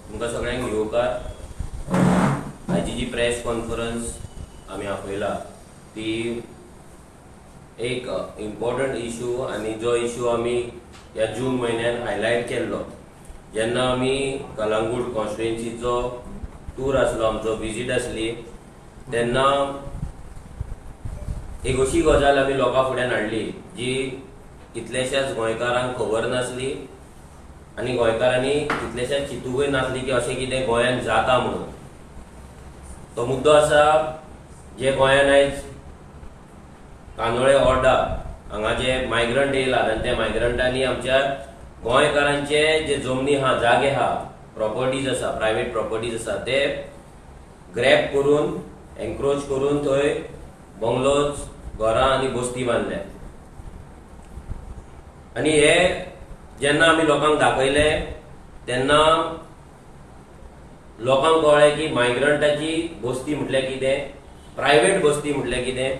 तुमकां सगळ्यांक येवकार. आयची जी प्रेस कॉन्फरन्स आमी आपयला ती एक इम्पॉर्टंट इशू आनी जो इशू आमी ह्या जून म्हयन्यान हायलायट केल्लो जेन्ना आमी कलंगूट कॉन्स्टिट्युएन्सीचो टूर आसलो, आमचो विजीट आसली, तेन्ना एक अशी गजाल आमी लोकां फुड्यान हाडली जी कितल्याशाच गोंयकारांक खबर नासली आनी गोंयकारांनी कितल्याशाच चिंतूंकय नासली की अशें कितें गोंयांत जाता म्हणून. तो मुद्दो आसा जे गोंयांत आयज कांदोळे ओर्डा हांगा जे मायग्रंट येयलात आनी त्या मायग्रंटांनी आमच्या गोंयकारांचे जे जमनी आहा, जागे आहा, प्रॉपर्टीज आसा, प्रायवेट प्रॉपर्टीज आसा, ते ग्रॅप करून एन्क्रोच करून थंय बंगलोज, घरां आनी बस्ती बांदल्या. आनी हे जेन्ना आमी लोकांक दाखयले तेन्ना लोकांक कळ्ळें की मायग्रंटाची बस्ती म्हटल्यार कितें, प्रायवेट बस्ती म्हटल्यार कितें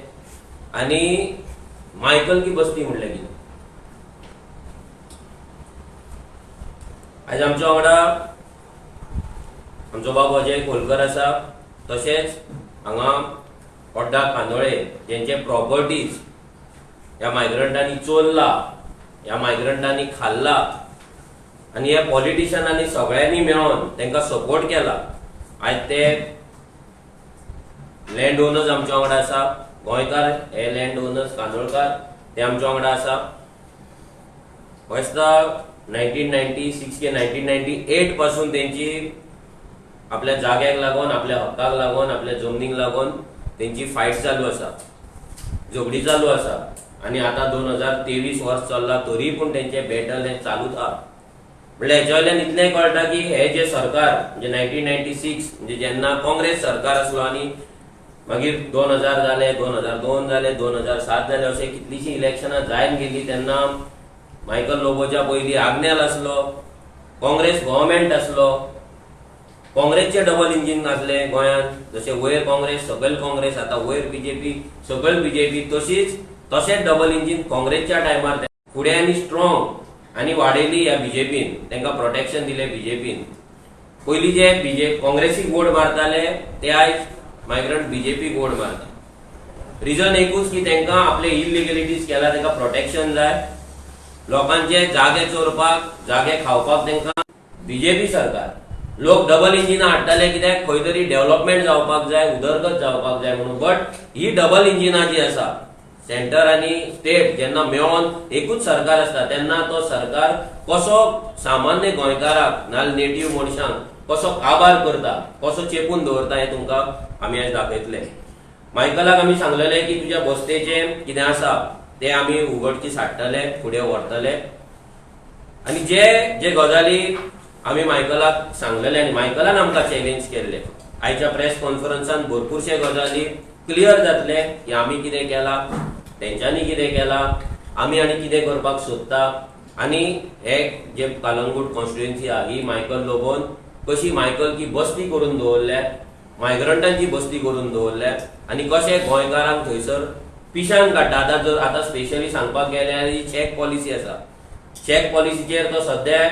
आनी मायकल की बस्ती म्हटल्यार कितें. आयज आमच्या वांगडा आमचो बाब अजय खोलकर आसा, तशेंच हांगा ओड्डा कांदोळे जेंचे प्रॉपर्टीज ह्या मायग्रंटांनी चोरला, ह्या मायग्रंटांनी खाल्ला आनी ह्या पॉलिटिशनांनी सगळ्यांनी मेळोन तांकां सपोर्ट केला. आयज ते लँड ओनर्स आमच्या वांगडा आसा, गोंयकार हे लँड ओनर्स कांदोळकार ते आमच्या वांगडा आसा. दिसता 1996 के 1998 पासून तेंची आपल्या जाग्याक लागून, आपल्या हक्काक लागून, आपल्या जमनीक लागून तेंची फायट चालू आसा, झगडी चालू आसा आनी आतां 2023 वर्स चल्ला तरी पूण तेंचें बॅटल हें चालूच आहा. म्हणल्यार हेच्या वयल्यान इतलें कळटा की हे जे सरकार म्हणजे 1996 म्हणजे जेन्ना काँग्रेस सरकार आसलो आनी मागीर 2000 जाले, 2002 जाले, 2007 जाले, अशें कितलींशीं इलेक्शनां जायत गेली तेन्ना मायकल लोबोच्या पयलीं आग्नेल आसलो, काँग्रेस गव्हर्मेंट आसलो, काँग्रेसचे डबल इंजीन नासले गोंयांत, जशें वयर काँग्रेस सकयल काँग्रेस, आतां वयर बीजेपी सकयल बीजेपी, तशीच तशेंच डबल इंजीन काँग्रेसच्या टायमार फुडें आनी स्ट्रॉंग आनी वाडयली ह्या बीजेपीन, तांकां प्रोटेक्शन दिलें बीजेपीन. पयलीं जे काँग्रेसीक वोट मारताले ते आयज मायग्रंट बीजेपीक वोट मारता. रिजन एकूच की तांकां आपले इलिगलिटीज केला, तांकां प्रोटेक्शन जाय, लोकांचे जागे चोरपाक, जागे खावपाक तांकां बीजेपी सरकार. लोक डबल इंजिनां हाडटाले कित्याक खंय तरी डेव्हलपमेंट जावपाक जाय, उदरगत जावपाक जाय म्हणून. बट he double इंजिनां जी आसा सेंटर आनी स्टेट जेन्ना मेळोन एकूच सरकार आसता तेन्ना तो सरकार कसो सामान्य गोंयकाराक नाजाल्यार नेटीव मनशांक कसो काबार करता, कसो चेपून दवरता हें तुमकां आमी आयज दाखयतले. मायकलाक आमी सांगलेलें की तुज्या बस्तेचें कितें आसा तें आमी उगडकीस हाडटले, फुडें व्हरतले आनी जे जे गजाली आमी मायकलाक सांगलेले आनी मायकलान आमकां चॅलेंज केल्ले आयच्या प्रेस कॉन्फरन्सान भरपूरशे गजाली क्लियर जातले की आमी कितें केलां, तेंच्यांनी कितें केलां, आमी आनी कितें करपाक सोदता आनी हे जे कलंगूट कॉन्स्टिट्युएन्सी आहा ही मायकल लोबोन कशी मायकल की बस्ती करून दवरल्या, मायग्रंटांची बस्ती करून दवरल्या आनी कशें गोंयकारांक थंयसर पिशान काडटा. आतां जर आतां स्पेशली सांगपाक गेल्यार ही चॅक पॉलिसी आसा, चॅक पॉलिसीचेर तो सद्या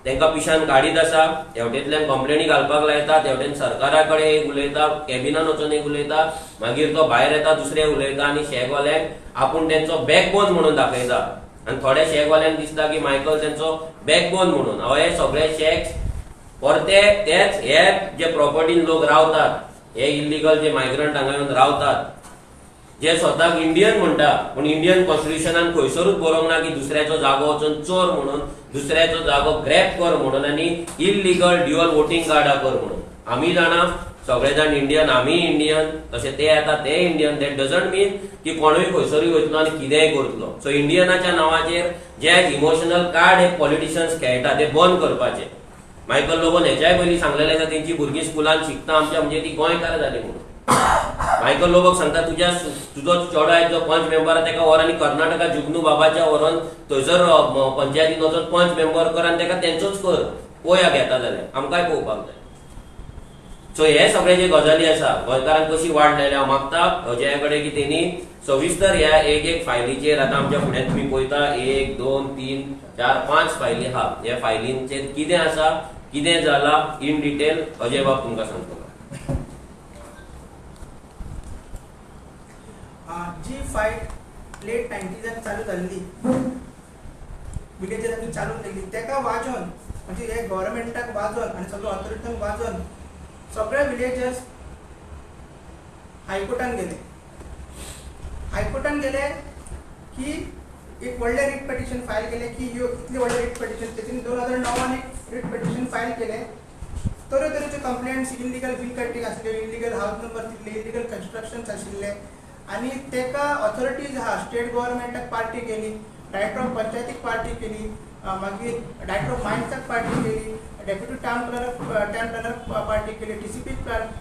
तांकां पिशान काडीत आसा, हेवटेंतल्यान कंप्लेनी घालपाक लायता, तेवटेन सरकारा कडेन एक उलयता, कॅबिनान वचून एक उलयता, मागीर तो भायर येता दुसरें उलयता आनी शॅकवाल्यांक आपूण तेंचो बॅकबोन म्हणून दाखयता आनी थोड्या शॅकवाल्यांक दिसता की मायकल तेंचो बॅकबोन म्हणून. हे सगळे शॅक्स परते तेच हे जे प्रॉपर्टीन लोक रावतात, हे इल्लिगल जे मायग्रंट हांगा येवन रावतात, जे स्वताक इंडियन म्हणटा पूण इंडियन कॉन्स्टिट्युशनान खंयसरूच बरोवंक ना की दुसऱ्याचो जागो वचून चोर म्हणून, दुसऱ्याचो जागो ग्रॅप कर म्हणून आनी इल्लिगल ड्युअल वोटींग कार्डां कर म्हणून. आमी जाणा सगळे जाण इंडियन, आमी इंडियन, तशें ते येता ते इंडियन, that doesn't मीन की कोणूय खंयसरूय वयतलो आनी कितेंय करतलो. सो इंडियनाच्या नांवाचेर जे इमोशनल कार्ड हे पॉलिटिशियन्स खेळटा ते बंद करपाचे. मायकल लोबोन हेच्याय पयलीं सांगलेलें आसा तेंची भुरगीं स्कुलान शिकता आमच्या म्हणजे ती गोंयकार जाली म्हणून. मायकल लोबोक सांगता तुज्या तुजो चेडो आयज जो पंच मेंबर आसा तेका व्हर आनी कर्नाटका जुगनू बाबाच्या व्हरोन थंयसर पंचायतीन वचोन पंच मेंबर कर आनी तेका तेंचोच कर, पळोवया घेता जाल्यार आमकांय पळोवपाक जाय. सो हे सगळे जे गजाली आसा गोंयकारांक कशी वाड लायल्या, हांव मागता अजया कडेन की तेणी सविस्तर ह्या एक एक फायलीचेर, आतां आमच्या फुड्यान तुमी पळयता 1 2 3 4 5 फायली आहा, ह्या फायलींचेर कितें आसा कितें जाला इन डिटेल अजय बाब तुमकां सांगतलो. जी फायट लेट 90s चालू जाल्ली विलेजरांनी चालू केली तेका वाजोवन म्हणजे हे गव्हर्मेंटाक वाजोवन आनी सगळे ऑथॉरिटींक वाजोवन सगळे विलेजर्स हायकोर्टान गेले. हायकोर्टान गेले की एक व्हडलें रिट पिटिशन फायल केलें की ह्यो इतलें व्हडलें रिट पिटिशन तेतून 2009 एक रिट पिटिशन फायल केलें. तरेतरेचे कंप्लेंट्स, इलिगल बिल कटिंग आसले, इलिगल हावस नंबर दिल्ले, इलिगल कन्स्ट्रक्शन्स आशिल्ले आनी तेका ऑथॉरिटीज आहा स्टेट गव्हर्मेंटाक पार्टी केली, डायरेक्टर ऑफ पंचायतीक पार्टी केली, मागीर डायरेक्टर ऑफ मायन्साक पार्टी केली, डेप्युटी टावन प्लॅनर पार्टी केली, टीसीपी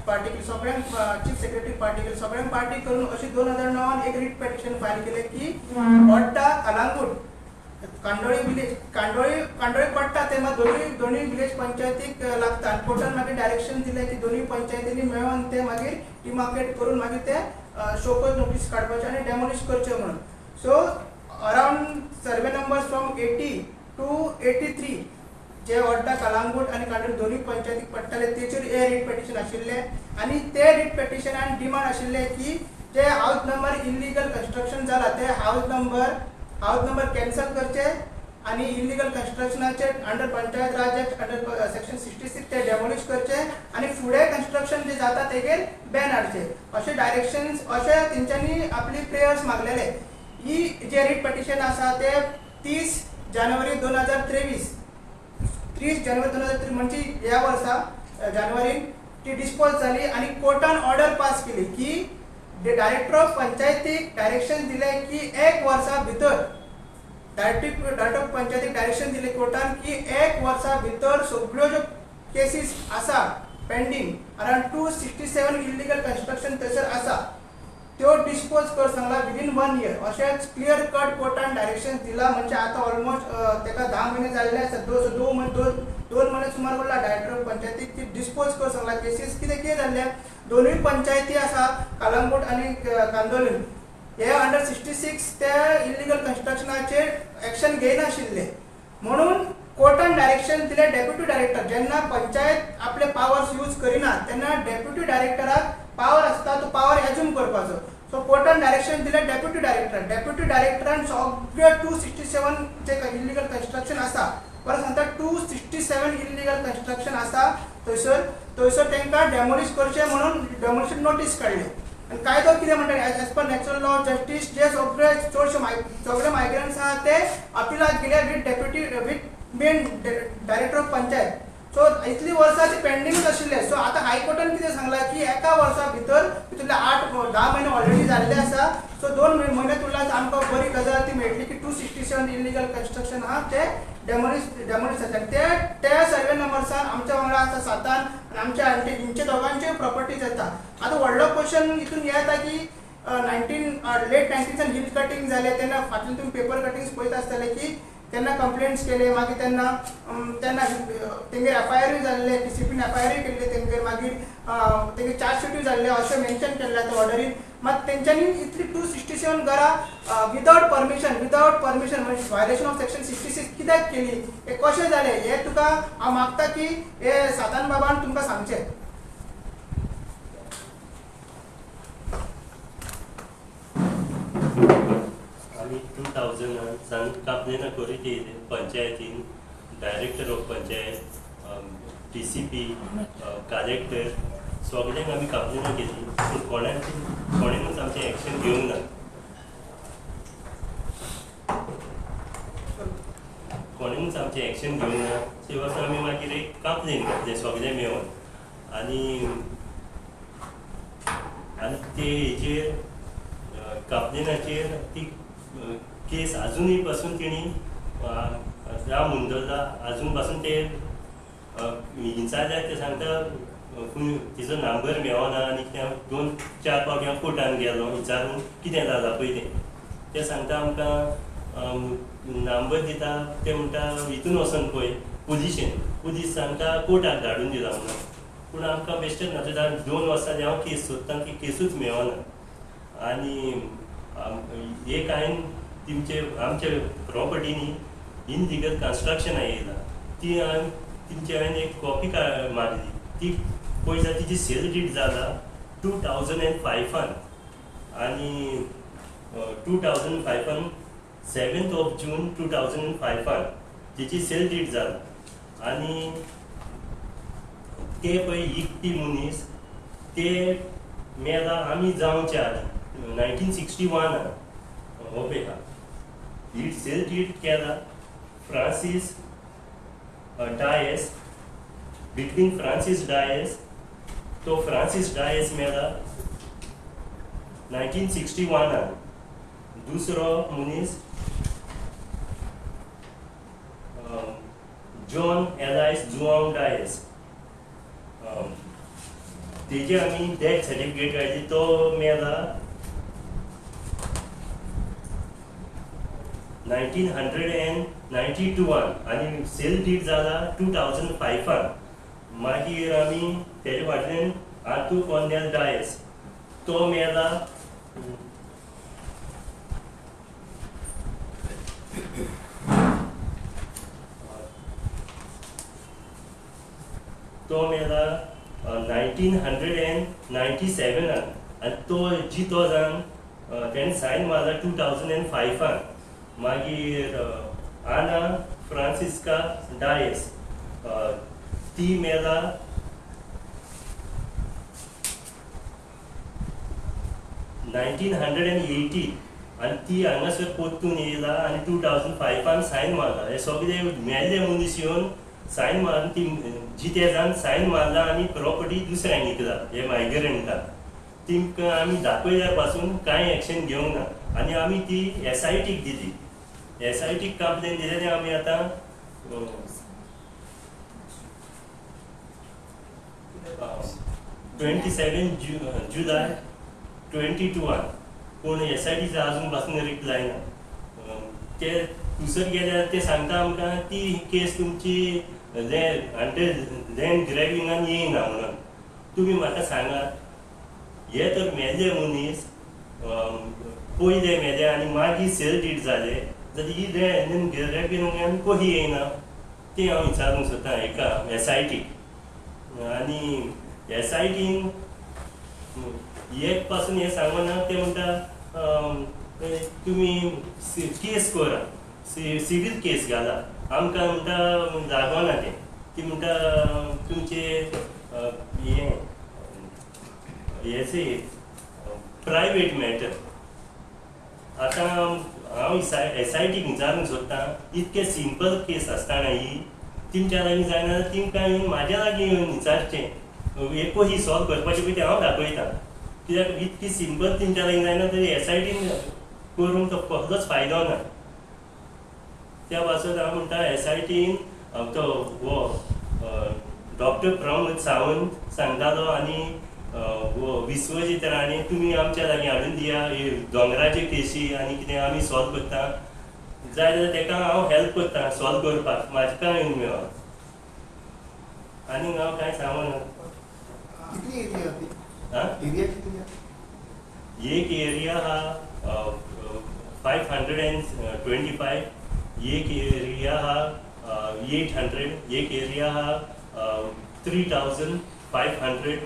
पार्टी केली, सगळ्यांक चीफ सेक्रेटरी पार्टी केली, सगळ्यांक पार्टी करून अशी 2009 एक रिट पिटिशन फायल केलें की वड्डा कलांगूट कांदोळी विलेज, कांदोळी पडटा ते मात दोनूय विलेज पंचायतीक लागता आनी कोर्टान मागीर डायरेक्शन दिलें की दोनूय पंचायतींनी मेळोन ते मागीर डिमार्केट करून मागीर ते शोकॉज नोटीस काडपाचे आनी डेमोलिश करचे म्हणून. So around survey numbers from 80 to 83 जे वड्डा कलांगूट आनी कांदोळी दोनूय पंचायतीक पडटाले तेचेर हे रिट पिटिशन आशिल्लें आनी ते रिट पिटिशनान डिमांड आशिल्लें की जे हावस नंबर इलिगल कन्स्ट्रक्शन जाला ते हावस नंबर कॅन्सल करचे आनी illegal कन्स्ट्रक्शनाचे under Panchayat Raj act under section 66 ते डेमोलिश करचे आनी फुडें कन्स्ट्रक्शन जे जाता तेगेर बॅन हाडचे अशे डायरेक्शन्स, अशे तेंच्यांनी आपली प्रेयर्स मागलेले. ही जे रिट पिटिशन आसा ते 30 जानेवारी 2023, 30 जानेवारी 2023 म्हणजे ह्या वर्सा जानेवारीन ती डिस्पोज जाली आनी कोर्टान ऑर्डर पास केली की डायरेक्टर ऑफ पंचायतीक डायरेक्शन दिलें की एक वर्सा भितर डायरेक्टर ऑफ पंचायतीक डायरेक्शन दिलें कोर्टान की एक वर्सा भितर सगळ्यो ज्यो केसीस आसा पेंडींग अरावंड 267 इलिगल कन्स्ट्रक्शन थंयसर आसा त्यो डिस्पोज कर सांगला विदीन 1 इयर अशेंच क्लियर कट कोर्टान डायरेक्शन दिला. म्हणजे आतां ऑलमोस्ट तेका 10 म्हयने जाल्ले आसा, दोन म्हयने सुमार उरला डायरेक्टर ऑफ पंचायतीक ती डिस्पोज कर सांगला केसीस. कितें कितें जाल्लें दोनूय पंचायती आसा कलांगूट आनी कांदोलीम हे अंडर 66 ते इलिगल कन्स्ट्रक्शनाचेर एक्शन घेयनाशिल्ले म्हणून कोर्टान डायरेक्शन दिलें डेप्युटी डायरेक्टर जेन्ना पंचायत आपले पावर्स यूज करिना तेन्ना डेप्युटी डायरेक्टराक पावर आसता तो पावर एज्यूम करपाचो. सो कोर्टान डायरेक्शन दिलें डेप्युटी डायरेक्टर, डेप्युटी डायरेक्टरान सगळे 267 जे इलिगल कन्स्ट्रक्शन आसा परत सांगता 267 इलिगल कन्स्ट्रक्शन आसा थंयसर तांकां डेमोलिश करचें म्हणून डेमोलिशन नोटीस काडली. आनी कायदो कितें म्हणटा as per natural law justice जे सगळे चडशे सगळे मायग्रंट्स आहा ते अपिलाक गेले with deputy with main director of panchayat. So इतली वर्सां ती पेंडिंगूच आशिल्ले. सो आतां हायकोर्टान कितें सांगलां की एका वर्सा भितर तितूंतले 8-10 म्हयने ऑलरेडी जाल्ले आसा, सो 2 म्हयने उरला आमकां बरी गजाल ती मेळटली की 267 इलिगल कन्स्ट्रक्शन आहा ते डेमोलिश जाता. ते सर्वे नंबर्सान आमच्या वांगडा आसा सातान आनी आमच्या आंटी हिंचे दोगांच्यो प्रॉपर्टीज येता. आतां व्हडलो क्वेश्चन हितून हें येता की लेट 90s hill cutting जालें तेन्ना फाटल्यान तुमी पेपर कटिंग्स पळयता आसतले की तेन्ना कंप्लेंट्स केले मागीर तेन्ना तेन्ना तेंगेर एफआयआरूय जाल्ले, टीसीपीन एफआयआरूय केल्ले तेंगेर, मागीर तेंगेर चार्जशीटूय जाल्ले अशें मेन्शन केल्लें आतां ऑर्डरीन. मात तेंच्यांनी इतली 267 घरां विदावट परमिशन म्हणजे व्हायलेशन ऑफ सेक्शन 66 कित्याक केली, हें कशें जालें हें तुका हांव मागता की हे सातान बाबान तुमकां सांगचें. आमी 2000 सान कापलेना करीत येयले पंचायतीन, director of panchayat, DCP, collector सगल्यांक आमी कापलेना केली पूण कोणेनूच आमचें एक्शन घेवंक ना. कोणेनूच आमचें एक्शन घेवंक ना. ते वर्सा आमी मागीर एक कंप्लेन घातलें सगळें मेळोन आनी आनी ते हेजेर कंप्लेनाचेर ती केस आजुनूय पासून तेणी राम मुंदरला आजून पासून ते विचारल्यार ते सांगता तिजो नंबर मेळना आनी कितें 2-4 फावटी हांव कोर्टान गेलो विचारून कितें जालां पळय तें, ते सांगता आमकां नंबर दिता ते म्हणटा हितून वचोन पळय पुलिशेन, पुलीस सांगता कोर्टाक धाडून दिला म्हणून. पूण आमकां बेश्टेच नासता 2 वर्सां हांव केस सोदता ती केसूच मेळना. आनी एक हांवें तेमचे आमच्या प्रॉपर्टीनी इनलिगल कन्स्ट्रक्शनां येयला ती हांवें तेमची हांवें एक कॉपी मारली ती पळयता तिची सेल डीड जाला 2005 आनी 2005 7 June 2005 तिची सेल डीड जाला. आनी ते पळय इकपी मनीस ते मेला आमी जावच्या आदी 1961 हो पळय ही सेल डीड केला Francis Dias between Francis Dias तो फ्रांसीस डायस मेला 1961. दुसरो मनीस जॉन एलायस जुआंव डायस तेजे आमी डेथ सर्टिफिकेट काडली तो मेला 1992 आनी सेल डीड जाला 2005. मागीर आमी तेजे फाटल्यान आतू कॉर्नेल डायस तो मेला 1997 आनी तो जितो जावन तेणें सायन मारला 2005. मागीर आना फ्रांसिस्का डायस ती मेला 1980 आनी ती हांगासर परतून येयला आनी 2005 सायन मारला. हे सगळे मेल्ले मनीस येवन सायन मारून ती जिते जावन सायन मारला आनी प्रॉपर्टी दुसऱ्यांक विकला हे मायग्रंटाक. तिमकां आमी दाखयल्या पासून कांय एक्शन घेवंक ना आनी आमी ती SITक दिली. SITक कंप्लेन दिली आनी आमी आतां 27 जुलय 22 पूण SITचो आजून पासून रिप्लाय ना. ते दुसर गेल्यार ते सांगता आमकां ती केस तुमची अंडर लँड ग्रॅबिंगान येयना म्हणून. तुमी म्हाका सांगात हे तर मेल्ले मनीस पयले मेले आनी मागीर सेल डीड जाले जाल्यार ही लँड ग्रॅबिंगान कशी येयना तें हांव विचारूंक सोदतां हेका SITक. आनी SITन एक पासून हें सांगना ते म्हणटा तुमी केस करा सिवील केस घाला आमकां म्हणटा लागना तें. ती म्हणटा तुमचे हें हेचे प्रायवेट मॅटर. आतां हांव SITक विचारूंक सोदतां इतके सिंपल केस आसतना ही तिमच्या लागीं जायना तिमकां येवन म्हाज्या लागीं येवन विचारचें हे कशी सॉल्व करपाचें पळय तें हांव दाखयता. कित्याक इतकी सिंपल तिमच्या लागीं जायना तरी SITन करूंक तो कसलोच फायदो ना. त्या पासत हांव म्हणटा SITन तो हो डॉक्टर प्रमोद सावंत सांगतालो आनी हो विश्वजीत राणे तुमी आमच्या लागीं हाडून दिया हे दोंगराचे केशी आनी कितें आमी सॉल्व करता जाय जाल्यार तेका हांव हेल्प करता सॉल्व करपाक म्हाजें कांय येवन मेळो आनी हांव कांय सांगना. कितली एरिया ती? एरिया कितली? एक एरिया हा 525, एक एरिया हा 800, एक एरिया हा 3500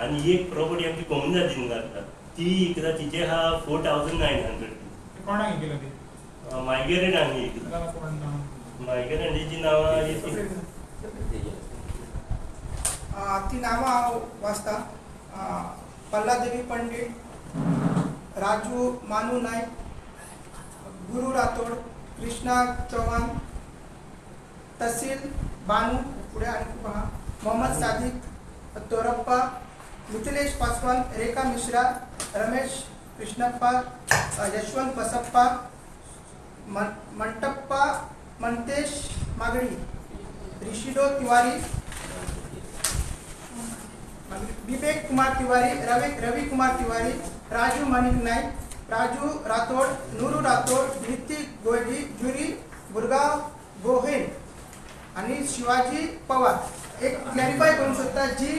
आनी एक प्रॉपर्टी आमची कोमुनिदादीन लागता ती इकला तिचे हा 4900. कोणाक इकला ती? मायग्रंटांनी इकला. मायग्रंटाची नांवां ती नांवां हांव वाचता. पल्लादेवी पंडीत, राजू मानू नायक, गुरू राठोड, कृष्णा चौहान, तहसील बानू फुडें आनी खूब आहा, मोहम्मद सादिक तोरप्पा, मिथिलेश पासवान, रेखा मिश्रा, रमेश कृष्णप्पा, यशवंत बसप्पा, मंटप्पा मंतेश मागडी, ऋषिडो तिवारी, विवेक कुमार तिवारी, रवि कुमार तिवारी, राजू माणिक नाईक, राजू राठोड, नुरू राठोड, निती गोयडी, जुरी बुर्गा गोहेन आणि शिवाजी पवार एक क्लॅरिफाय करूंक सोदता, जी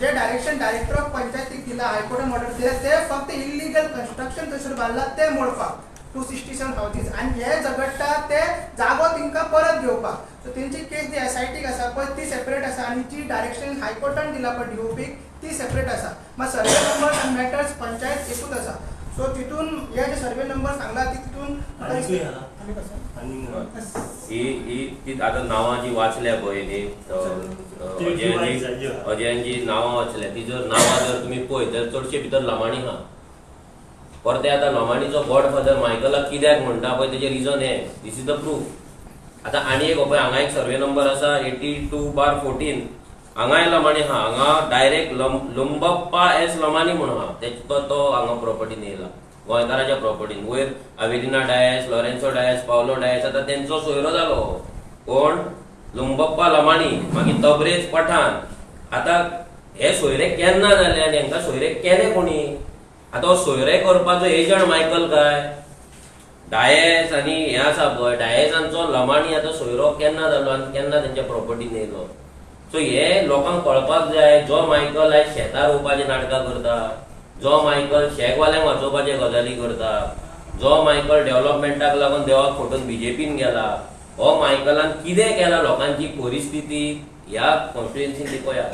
जे डायरेक्शन डायरेक्टर ऑफ पंचायतीक दिला, हायकोर्टान ऑर्डर दिला, ते फक्त इलिगल कन्स्ट्रक्शन थंयसर बांदला ते मोडपाक 267 हावजीस, आनी हे झगडटा ते जागो तेंकां परत घेवपाक. सो तेंची केस जी एसआयटीक आसा पळय ती सेपरेट आसा, आनी जी डायरेक्शन हायकोर्टान दिला पळय डीओपीक ती सेपरेट आसा. मात सर्वे नंबर आनी मॅटर्स पंचायत एकूच आसा. सो तितून हे जे सर्वे नंबर सांगला ती तितून ही ती आतां नांवां जी वाचल्या पळय न्ही, अजयान जी नांवां वाचल्या ती जर नांवां जर तुमी पळयत जाल्यार चडशे भितर लमाणी आहा. परते आतां लमाणीचो गॉडफादर मायकलाक कित्याक म्हणटा पळय तेजें रिजन हें, this is the proof. आतां आनी एक पळय हांगा एक सर्वे नंबर आसा 82/14, हांगाय लमाणी आहा. हांगा डायरेक्ट लंबप्पा एस लमानी म्हणून आहा, तेचो तो हांगा प्रॉपर्टीन येयला, गोंयकाराच्या प्रॉपर्टीन. वयर आवेलिना डायस, लॉरेन्सो डायस, पावलो डायस, आतां तेंचो सोयरो जालो कोण, लुंबप्पा लमाणी, मागीर तबरेज पठाण. आतां हे सोयरे केन्ना जाले आनी हांकां सोयरे केले कोणी? आतां हो सोयरे करपाचो एजंट मायकल काय डायस आनी हें आसा पळय डायसांचो लमाणी आतां सोयरो केन्ना जालो आनी केन्ना तेंच्या प्रॉपर्टीन येयलो. सो हे लोकांक कळपाक जाय, जो मायकल आयज शेतां रोवपाचीं नाटकां करता, जो मायकल शॅकवाल्यांक वाचोवपाचे गजाली करता, जो मायकल डेव्हलपमेंटाक लागून देवाक फटोवन बीजेपीन गेला, हो मायकलान कितें केलां लोकांची परिस्थिती ह्या कॉन्स्टिट्युएन्सीन ती पळया.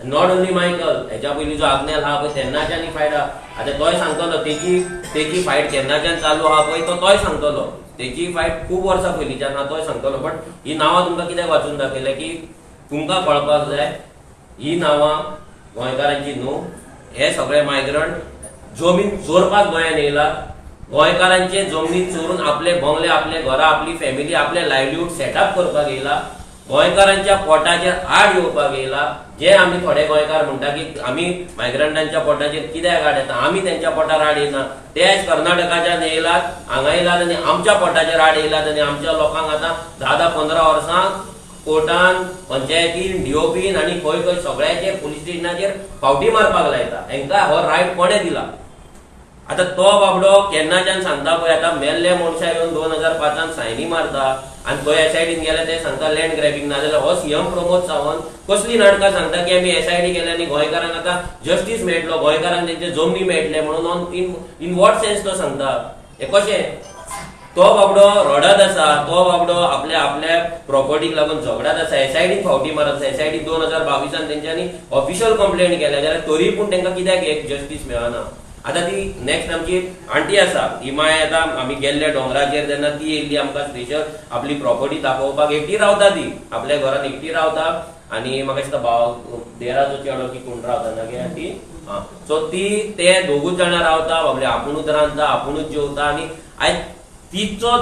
Not only Michael, हेच्या पयलीं जो आग्नेल आहा पळय तेन्नाच्यान ही फायट आहा. आतां तोय सांगतलो तेची फायट केन्नाच्यान चालू आहा पळय तो तोय सांगतलो, तेची फायट खूब वर्सां पयलींच्यान आहा तोय सांगतलो. बट ही नांवां तुमकां कित्याक वाचून दाखयल्या की तुमकां कळपाक जाय ही नांवां गोंयकारांची न्हू, हे सगळे मायग्रंट जमीन चोरपाक गोंयांत येयला. गोंयकारांचे जमनीन चोरून आपले बंगले, आपले घरां, आपली फॅमिली, आपले लायवलीहूड सेटअप करपाक येयला. गोंयकारांच्या पोटाचेर आड येवपाक येयला. जे आमी थोडे गोंयकार म्हणटा की आमी मायग्रंटांच्या पोटाचेर कित्याक आड येता, आमी तेंच्या पोटार आड येना, तेच कर्नाटकाच्यान येयलात हांगा येयलात आनी आमच्या पोटाचेर आड येयलात आनी आमच्या लोकांक आतां 10-10-15 वर्सां कोर्टान, पंचायतीन, डीओपीन आनी खंय खंय सगळ्याचेर पुलीस स्टेशनाचेर फावटी मारपाक लायता. हेंकां हो रायट कोणें दिला? आतां तो बाबडो केन्नाच्यान सांगता पळय, आतां मेल्ले मनशां येवन 2005 सायनी मारता आनी खंय एसआयडीन गेले ते सांगता लँड ग्रॅबिंग, नाजाल्यार हो सीएम प्रमोद सावंत कसली नाटकां सांगता की आमी एसआयडी केल्या आनी गोंयकारांक आतां जस्टीस मेळटलो, गोंयकारांक तेंचे जमनी मेळटले म्हणून. इन what sense तो सांगता? हें कशें? तो बाबडो रडत आसा, तो बाबडो आपल्या आपल्या प्रॉपर्टीक लागून झगडत आसा, एसआयडीन फावटी मारत आसा. एसआयडी 2022 तेंच्यांनी ऑफिशियल कंप्लेंट केल्या जाल्यार तरी पूण तेंकां कित्याक एक जस्टीस मेळना. आतां ती नेक्स्ट आमची आंटी आसा, ही माय आतां आमी गेल्ले दोंगराचेर तेन्ना ती येयल्ली आमकां स्पेशल आपली प्रॉपर्टी दाखोवपाक. एकटी रावता ती, आपल्या घरान एकटी रावता आनी म्हाका दिसता भाव देराचो चेडो की कोण रावता ना गे आंटी. आं, सो ती ते दोगूच जाणां रावता, बाबले आपुणूच रांदता, आपुणूच जेवता. आनी आयज तिचो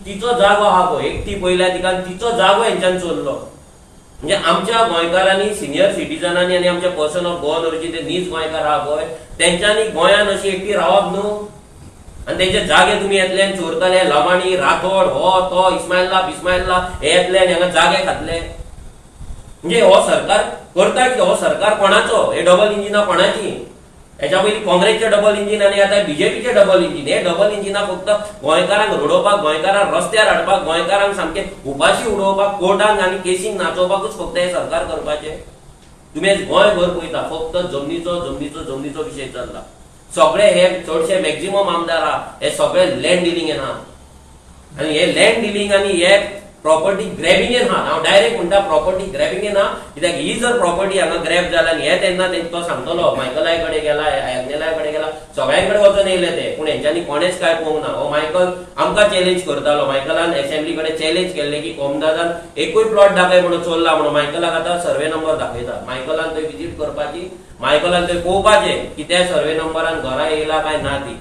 तिचो जागो आहा पळय, एकटी पयल्या तिका तिचो जागो हेंच्यान चोरलो. म्हणजे आमच्या गोंयकारांनी, सिनियर सिटीजनांनी आनी आमच्या पर्सन ऑफ गोवन ओरिजीन ते नीज गोंयकार आहा पळय तेंच्यांनी गोंयान अशी एकटी रावप न्हू. आनी तेंचे जागे तुमी येतले आनी चोरतले, लमाणी, राठोड, हो तो इस्मायला बिस्मायला हे येतले आनी हांगा जागे खातले. म्हणजे हो सरकार करता कितें? हो सरकार कोणाचो? हे डबल इंजिनां कोणाची? हेच्या पयलीं काँग्रेसचे डबल इंजीन आनी आतां बीजेपीचे डबल इंजीन. हे डबल इंजिनां फक्त गोंयकारांक रडोवपाक, गोंयकारांक रस्त्यार हाडपाक, गोंयकारांक सामकें उपाशी उडोवपाक, कोर्टांक आनी केसींक नाचोवपाकूच फक्त हें सरकार करपाचें. तुमी आयज गोंयभर पळयता फक्त जमनीचो जमनीचो जमनीचो विशय चल्ला. सगळे हे चडशे मॅक्झिमम आमदार आहा हे सगळे लँड डिलिंगेन आहा, आनी हे लँड डिलिंग आनी हे प्रॉपर्टी ग्रॅबिंगेन आहा. हांव डायरेक्ट म्हणटा प्रॉपर्टी ग्रॅबिंगेन आहा, कित्याक ही जर प्रॉपर्टी हांगा ग्रॅब जाल्या आनी हे तेन्ना तो सांगतलो मायकलाय कडेन गेला, आग्नेलाय कडेन गेला, सगळ्यां कडेन वचून येयले ते, पूण हेंच्यांनी कोणेच कांय पळोवंक ना. हो मायकल आमकां चॅलेंज करतालो, मायकलान एसेंब्ली कडेन चॅलेंज केल्लें की कोमदादान एकूय प्लॉट दाखय म्हणून चोरला म्हणून. मायकलाक आतां सर्वे नंबर दाखयता, मायकलान थंय विजीट करपाची, मायकलान थंय पळोवपाचें की त्या सर्वे नंबरान घरां येयला काय ना ती.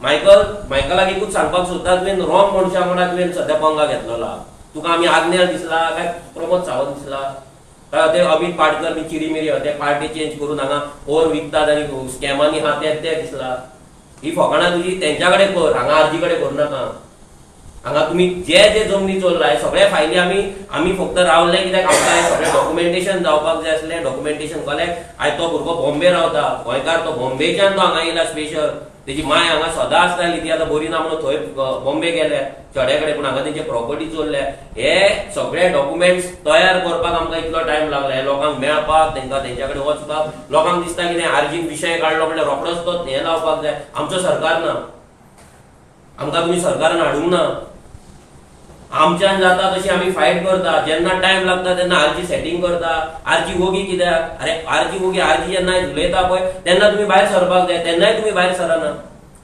मायकल मायकलाक एकूच सांगपाक सोदता, तुवें रॉंग मनशा वांगडा तुवें सद्या पंगा घेतलेलो. तुका आमी आग्नेल दिसला काय प्रमोद सावंत दिसला काय ते अमित पाटकर बी चिरीमिरी ते पार्टी चेंज करून हांगा ओर विकतात आनी स्कॅमांनी आहा ते ते दिसला. ही फकाणां तुजी तेंच्या कडेन कर, हांगा आरजी कडेन करूं नाका. हांगा तुमी जे जे जमनी चोरला हे सगळे फायली आमी आमी फक्त रावले कित्याक आमकां हे सगळें डॉक्युमेंटेशन जावपाक जाय आसलें, डॉक्युमेंटेशन कलेक्ट. आयज तो भुरगो बॉम्बे रावता, गोंयकार, तो बॉम्बेच्यान तो हांगा येयला स्पेशल. तेजी माय हांगा सदां आसताली, ती आतां बरी ना म्हणून थंय बॉम्बे गेल्या चेड्या कडेन, पूण हांगा तेंचे प्रॉपर्टी चोरल्या. हे सगळे डॉक्युमेंट्स तयार करपाक आमकां इतलो टायम लागला. हे लोकांक मेळपाक, तेंकां तेंच्या कडेन वचपाक, लोकांक दिसता कितें आरजीन विशय काडलो म्हणल्यार रोखडोच तो हें लावपाक जाय. आमचो सरकार ना, आमकां तुमी सरकारान हाडूंक ना. आमच्यान जाता तशी आमी फायट करता. जेन्ना टायम लागता तेन्ना आरजी सेटींग करता. आरजी वोगी कित्याक? अरे आरजी वोगी, आरजी जेन्ना उलयता पळय तेन्ना तुमी भायर सरपाक जाय, तेन्नाय तुमी भायर सरना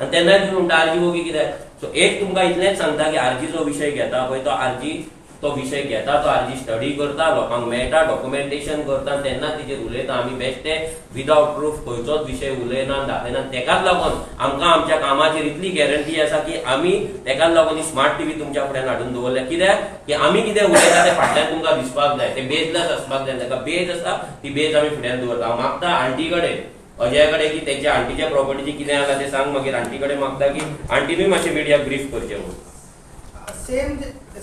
आनी तेन्नाय तुमी म्हणटा आरजी वोगी कित्याक. सो एक तुमकां इतलेंच सांगता की आरजीचो विशय घेता पळय तो आरजी तो विशय घेता, तो आरजी स्टडी करता, लोकांक मेळटा, डॉक्युमेंटेशन करता, तेन्ना तेजेर उलयता. आमी बेश्टे विदावट प्रूफ खंयचोच विशय उलयना, दाखयना. तेकाच लागून आमकां आमच्या कामाचेर इतली गॅरंटी आसा की आमी तेकाच लागून स्मार्ट टीव्ही तुमच्या फुड्यान हाडून दवरल्या. कित्याक की आमी कितें उलयता तें फाटल्यान तुमकां दिसपाक जाय, तें बेजलेस आसपाक जाय. ताका बेज आसा ती बेज आमी फुड्यान दवरता. हांव मागता आंटी कडेन, अजय कडेन की तेच्या आंटीच्या प्रॉपर्टीची कितें आसा तें सांग. मागीर आंटी कडेन मागता की आंटीनूय मातशें मिडियाक ब्रीफ करचें म्हणून.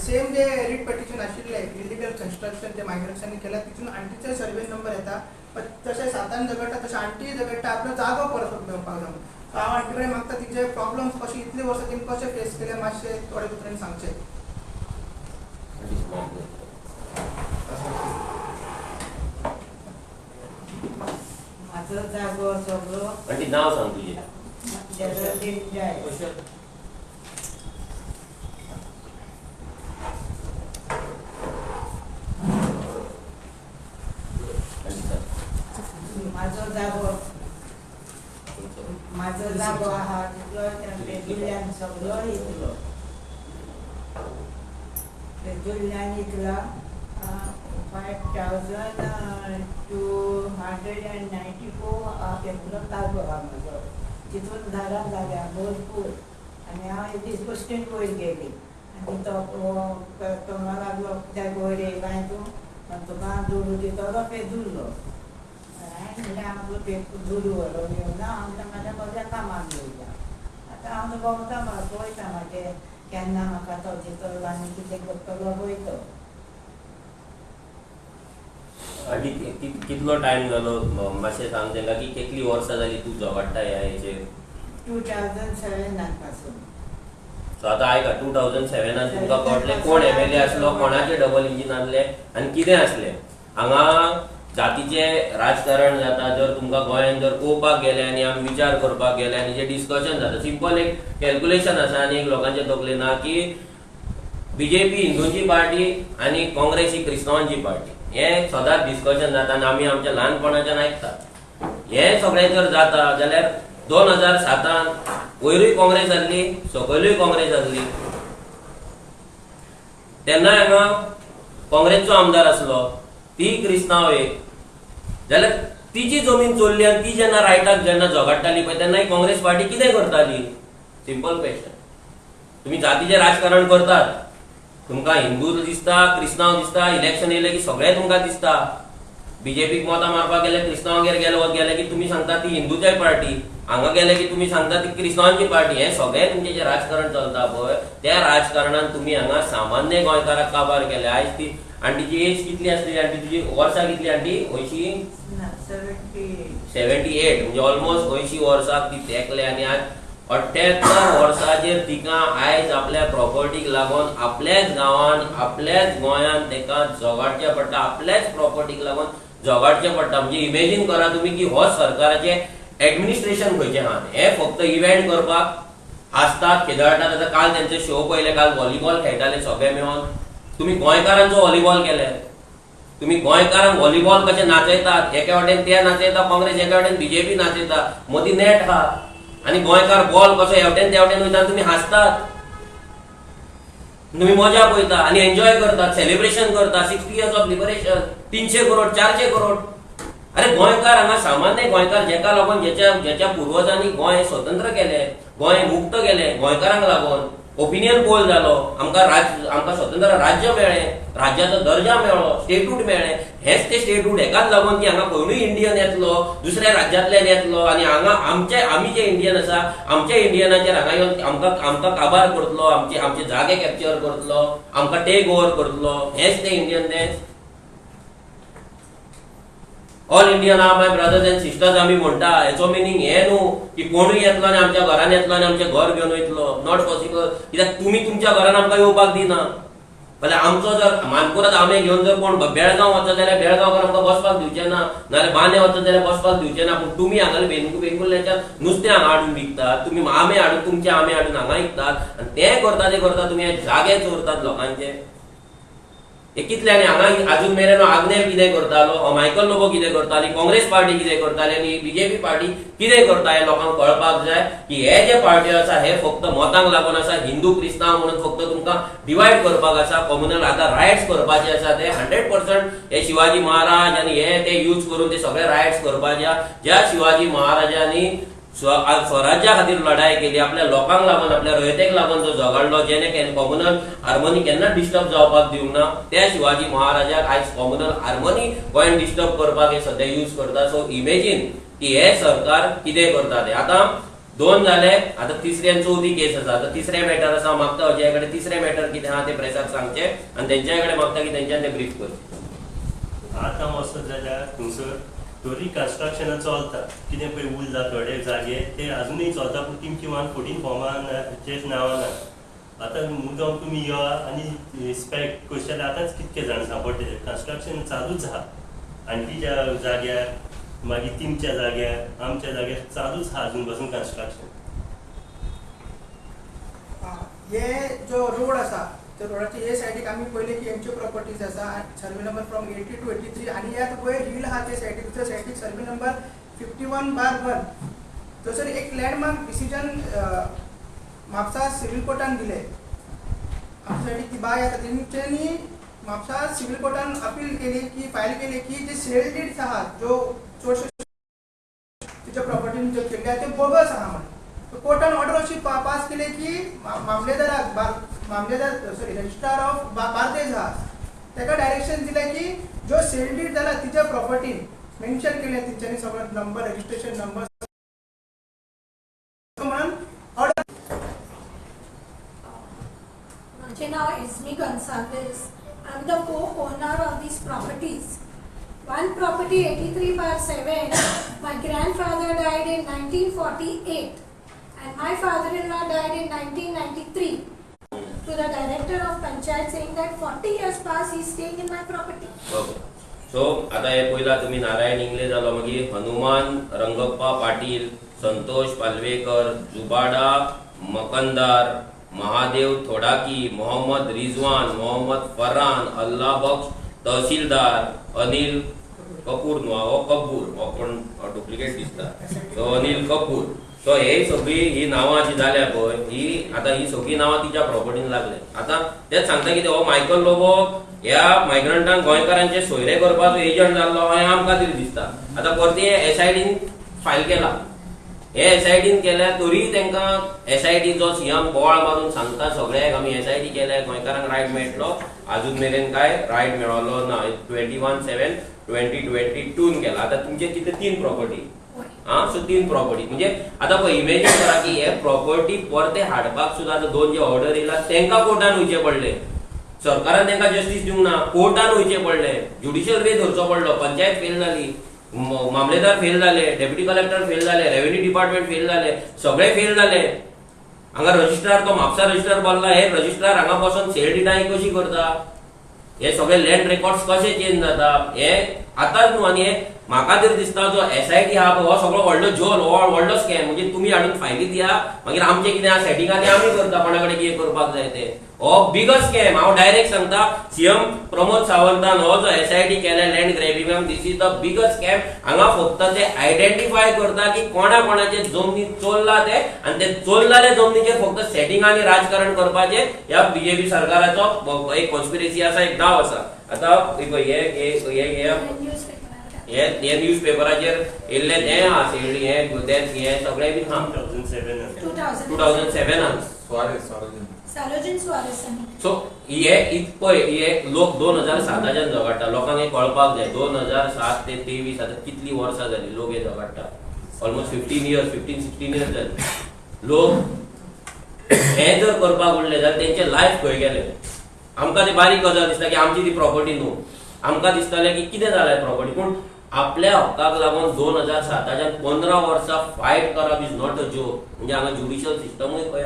सेम जे रिट पिटिशन आशिल्लें इलिगल कन्स्ट्रक्शन जे मायग्रेशनांनी केलां तितून आंटीचो सर्वे नंबर येता. पण जशें सातान झगडटा तशें आंटीय झगडटा आपलो जागो परत मेळपाक जाय. सो हांव आंटी कडेन मागता तिचे प्रॉब्लम्स कशे इतले वर्सां तिणें कशे फेस केले मातशे थोडे उतरांनी सांगचे. म्हाजो जागो सगळो. आंटी नांव सांग तुजें. म्हाजो जागो आहा तितलो पेजुल्ल्यान सगळो इतलो, पेजुल्ल्यान इतलो 5294 इतलो जागो आहा म्हाजो. तितून झाडां जाल्या भरपूर. आनी हांव एक दीस बसकेन वयर गेली आनी तो म्हणूंक लागलो कित्याक वयर येयलाय तूं, तुका दुडू दितलो पेजुल्लो. हांवें आपलो दुडू व्हरोन येवना, हांव म्हाज्या म्हज्या कामाक येयला. आतां हांव भोंवता पळयता म्हाजें केन्ना म्हाका तो दितलो आनी कितें करतलो पळयतो. आनी कितलो टायम जालो मातशें सांग तांकां की कितली वर्सां जाली तूं झगडटा ह्या हेचेर? 2007 पासून. सो आतां आयका 2007 तुमकां कळटलें कोण एमएलए आसलो, कोणाचें डबल इंजीन आसलें आनी कितें आसलें. हांगा जातीचें राजकारण जाता. जर तुमकां गोंयांत जर पळोवपाक गेले आनी आमी विचार करपाक गेले आनी जें डिस्कशन जाता, सिंपल एक कॅल्क्युलेशन आसा आनी एक लोकांच्या तकलेन ना की बीजेपी हिंदूंची पार्टी आनी काँग्रेस ही क्रिस्तांवांची पार्टी. हें सदांच डिस्कशन जाता आनी आमी आमच्या ल्हानपणाच्यान आयकतात. हें सगळें जर जाता जाल्यार 2007 वयरूय काँग्रेस आसली, सकयलूय काँग्रेस आसली. तेन्नाय हांगा काँग्रेसचो आमदार आसलो, ती क्रिस्तांव एक. जाल्यार तिची जमीन चोरली आनी ती जेन्ना रायटाक जेन्ना झगडटाली पळय तेन्ना ही काँग्रेस पार्टी कितें करताली? Simple question. तुमी जातीचें राजकारण करतात, तुमकां हिंदू दिसता, क्रिस्तांव दिसता, इलेक्शन येयलें की सगळें तुमकां दिसता. बीजेपीक मतां मारपाक गेले, क्रिस्तांवागेर गेले वत गेले की तुमी सांगता ती हिंदूची पार्टी, हांगा गेले की तुमी सांगता ती क्रिस्तांवांची पार्टी. हें सगळें तुमचें जें राजकारण चलता पळय त्या राजकारणान तुमी हांगा सामान्य गोंयकाराक काबार केले. आयज ती आंटीची एज कितली आसली? आंटी तुजी वर्सां कितली आंटी? 80 78 म्हणजे ऑलमोस्ट 80 वर्सां ती तेंकले आनी आज 78 वर्सांचेर तिका आयज आपल्या प्रॉपर्टीक लागून आपल्याच गांवान आपल्याच गोंयान तेका झगडचें पडटा, आपल्याच प्रॉपर्टीक लागून झगडचें पडटा. म्हणजे इमेजीन करा तुमी की हो सरकाराचें एडमिनिस्ट्रेशन खंयचें आहा. हें फक्त इव्हेंट करपाक हांसतात, खेदळटात. आतां काल तेंचे शो पळयले, काल व्हॉलीबॉल खेळटाले सगळे मेळोन. तुमी गोंयकारांचो व्हॉलीबॉल केले, तुमी गोंयकारांक व्हॉलीबॉल कशें नाचयतात, एके वाटेन ते नाचयता काँग्रेस, एके वाटेन बीजेपी नाचयता, मदीं नेट आहा आनी गोंयकार बॉल कसो हेवटेन तेवटेन वयता, तुमी हांसतात, तुमी मजा पळयता आनी एन्जॉय करतात, सेलिब्रेशन करता. 60 years of liberation, 300 crore, 400 crore. अरे गोंयकार हांगा सामान्य गोंयकार जेका लागून जेच्या जेच्या पुर्वजांनी गोंय स्वतंत्र केलें, गोंय मुक्त केलें, गोंयकारांक लागून ओपिनियन पोल जालो, आमकां आमकां स्वतंत्र राज्य मेळ्ळें, राज्याचो दर्जा मेळ्ळो, स्टेटूट मेळ्ळें. हेच ते स्टेटूट हेकाच लागून की हांगा कोणूय इंडियन येतलो, दुसऱ्या राज्यांतल्यान येतलो आनी हांगा आमचे आमी जे इंडियन आसा आमच्या इंडियनाचेर हांगा येवन आमकां आमकां काबार करतलो, आमचे आमचे जागे कॅप्चर करतलो, आमकां टेक ओवर करतलो. हेच ते Indian. All Indian are my brothers and sisters आमी म्हणटा, हेचो मिनींग हें न्हू की कोणूय येतलो आनी आमच्या घरान येतलो आनी आमचें घर घेवन वयतलो. Not possible. कित्याक तुमी तुमच्या घरान आमकां येवपाक दिना. जाल्यार आमचो जर मानकुराद आमे घेवन जर कोण बेळगांव वचत जाल्यार बेळगांवकार आमकां बसपाक दिवचे ना, नाजाल्यार बांदे वचत जाल्यार बसपाक दिवचे ना. पूण तुमी हांगा वेंगुर्ल्याच्या नुस्तें हांगा हाडून विकतात, तुमी आमे हाडून तुमचे आमे हाडून हांगा विकतात आनी ते करता ते करता तुमी हे जागे चोरतात लोकांचे. हे कितले आनी हांगा अजून मेरेन आग्नेल कितें करतालो, मायकल लोबो कितें करताली, काँग्रेस पार्टी कितें करताली आनी बीजेपी पार्टी कितें करता हें लोकांक कळपाक जाय की हे जे पार्टी आसा हे फक्त मतांक लागून आसा, हिंदू क्रिस्तांव म्हणून फक्त तुमकां डिवायड करपाक आसा. कॉम्युनल आतां रायट्स करपाचे आसा ते 100% हे शिवाजी महाराज आनी हे ते यूज करून ते सगळे रायट्स करपाचे. ज्या शिवाजी महाराजांनी स्वराज्या खातीर लढाई केली, आपल्या लोकांक लागून आपल्या रयतेक लागून जो झगडलो, जेणे कॉम्युनल हार्मोनी केन्ना डिस्टर्ब जावपाक दिवंक ना, त्या शिवाजी महाराजाक आयज कॉम्युनल हार्मोनी गोंयान डिस्टर्ब करपाक हे सद्या यूज करता. सो इमेजीन की हे सरकार कितें करता ते. आतां दोन जाले, आतां तिसरी आनी चवथी केस आसा. आतां तिसरें मॅटर आसा, मागता अजया कडेन तिसरें मॅटर कितें आहा तें प्रेसाक सांगचें आनी तेंच्या कडेन मागता की तेंच्यान तें ब्रीफ करचें. आतां वचत जाल्यार थंयसर तरी कन्स्ट्रक्शनां चलता, कितें पळय उरला थोडे जागे ते आजुनूय चलता, पूण तिमची 114 फॉर्मान नांवां ना. आतां मुद्दम तुमी यो आनी इन्स्पेक्ट करशे जाल्यार आतांच कितके जाण सांपडटले. कन्स्ट्रक्शन चालूच आहा आंटीच्या जाग्यार, मागीर तिमच्या जाग्यार, आमच्या जाग्यार चालूच आहा अजून पासून कन्स्ट्रक्शन. हे जो रोड आसा त्या रोडाचे हे सायडीक आमी पळयलें की हेंच्यो प्रॉपर्टीज आसा सर्वे नंबर फ्रॉम 80 to 83 आनी ह्या वयर हिल आहा ते सायडीक दुसऱ्या सायडीक सर्वे नंबर 51/1. थंयसर एक लँडमार्क डिसिजन म्हापसा सिव्हील कोर्टान दिलें. आमच्या सायडीक ती बाय आसा तेंच्यांनी म्हापसा सिव्हील कोर्टान अपील केली की फायल केली की जे सेल डीड्स आहात ज्यो चडश्यो तिच्या प्रॉपर्टीन ज्यो केल्ले आहा त्यो बोगस आहा म्हणून कोर्टान ऑर्डर अशी पास केली की मामलेदाराक मामलेदार सॉरी रजिस्ट्रार ऑफ बार्देज आहा ताका डायरेक्शन दिलें की जो सेल डीड जाला तिच्या प्रॉपर्टीन मेन्शन केलें तेंच्यांनी सगळो नंबर रजिस्ट्रेशन नंबर म्हणून ऑर्डर. म्हजें नांव Esme Gonsalves. I am the co-owner of these properties. One property 83/7, my grandfather died in 1948 and my father-in-law died in 1993. To the director of panchayat saying that 40 years past he is staying in my property. Okay. So आता हे पहिला तुम्ही नारायण इंगले जालो, मागीर हनुमान रंगप्पा पाटील, संतोष पालवेकर, जुबाडा मकंदार, महादेव थोडाकी, मोहम्मद रिजवान, मोहम्मद फरहान, अल्ला बख्श तहसीलदार, अनिल कपूर न्हू हो कपूर हो कोण डुप्लिकेट दिसता, सो अनिल कपूर. सो हे सगळी ही नांवां जी जाल्या पळय ही आतां ही सगळीं नांवां तिच्या प्रॉपर्टीन लागले. आतां तेच सांगता कितें हो मायकल लोबो ह्या मायग्रंटांक गोंयकारांचे सोयरे करपाचो एजंट जाल्लो हें आमकां तरी दिसता. आतां परती एसआयडीन फायल केला, हे एसआयडीन केल्यार तरी तांकां एसआयडी जो सीएम बोवाळ मारून सांगता सगळ्यांक आमी एसआयडी केल्या गोंयकारांक रायट मेळटलो, आजून मेरेन काय रायट मेळलो ना. 21/7/2022 केला. आतां तुमचे कितें 3 प्रॉपर्टी आं, सो 3 प्रॉपर्टी म्हणजे आतां पळय इमेजीन करा की हे प्रॉपर्टी परते हाडपाक सुद्दां आतां 2 जे ऑर्डर येयला तांकां कोर्टान वयचें पडलें, सरकारान तांकां जस्टीस दिवंक ना, कोर्टान वयचें पडलें, ज्युडिशियल रे धरचो पडलो, पंचायत फेल जाली, मामलेदार फेल जाले, डेप्युटी कलेक्टर फेल जाले, रेव्हेन्यू डिपार्टमेंट फेल जाले, सगळे फेल जाले. हांगा रजिस्ट्रार तो म्हापसा रजिस्ट्रार बसला, हे रजिस्ट्रार हांगा बसून सेल डिटाय कशी करता, हे सगळे लँड रेकॉर्ड्स कशे चेंज जाता हे आतांच न्हू. आनी हे म्हाका तरी दिसता जो एसआयटी आहा हो सगळो व्हडलो झोल, हो व्हडलो स्कॅम. म्हणजे तुमी हाडून फायली दिया, मागीर आमचें कितें आहा सेटिंग आहा तें आमी करता, कोणा कडेन कितें करपाक जाय तें. हो बिगस्ट स्कॅम. हांव डायरेक्ट सांगता सीएम प्रमोद सावंतान हो जो एसआयटी केल्या land ग्रॅबिंगाक, this is the biggest scam. हांगा फक्त ते आयडेंटिफाय करता की कोणा कोणाचे जमनी चोरला ते आनी ते चोरलेले जमनीचेर फक्त सेटिंग आनी राजकारण करपाचें ह्या बीजेपी सरकाराचो एक कॉन्स्पिरसी आसा, एक दाव आसा. आतां हे हे न्यूज पेपराचेर येयल्लें तें आसा, हें हें सगळें बी आहा 2007 सो हे पळय हे लोक 2007 झगडटा, लोकांक हें कळपाक जाय. 2007 ते 23 आतां कितलीं वर्सां जालीं लोक हे झगडटा, ऑलमोस्ट 15 इयर्स 15-16 इयर्स जाली. लोक हें जर करपाक उरले जाल्यार तेंचें लायफ खंय गेलें. आमकां ती बारीक गजाल दिसता की आमची ती प्रॉपर्टी न्हू, आमकां दिसतालें की कितें जालें प्रॉपर्टी, पूण आपल्या हक्काक लागून 2007च्यान 15 वर्सां फायट करप is not a joke. म्हणजे हांगा ज्युडिशियल सिस्टमूय खंय,